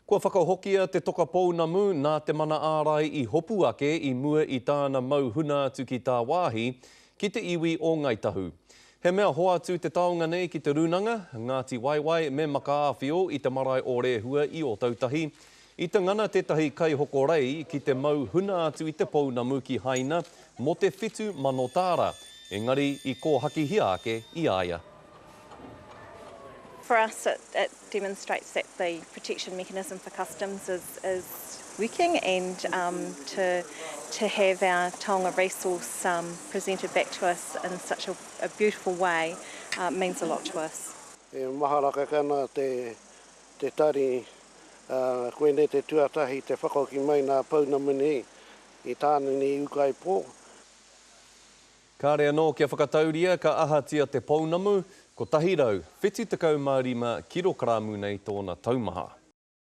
Kua whakahokia te toka pounamu nā te mana ārai i hopu ake i mua i tāna mau huna atu ki tāwāhi, ki te iwi o Ngāi Tahu. He mea hoatu te taonga nei ki Te Rūnanga, Ngāti Waewae me Makaawhio i te marae o Rēhua i Ōtautahi. I te ngana tētahi kaihoko rei ki te mau huna atu i te pounamu ki Haina mō te 7,000 tāra, engari i kōhakihia ake i a ia. For us it, it demonstrates that the protection mechanism for customs is, is working and um, to, to have our taonga resource um, presented back to us in such a, a beautiful way uh, means a lot to us. E maharakaka ana te, te tari, uh, koinei te tuatahi te whakahoki mai nā pounamu nei i tāna nei ūkaipō. Kāre anō kia whakatauria ka ahatia te pounamu, 175 kirokaramu nei tōna taumaha.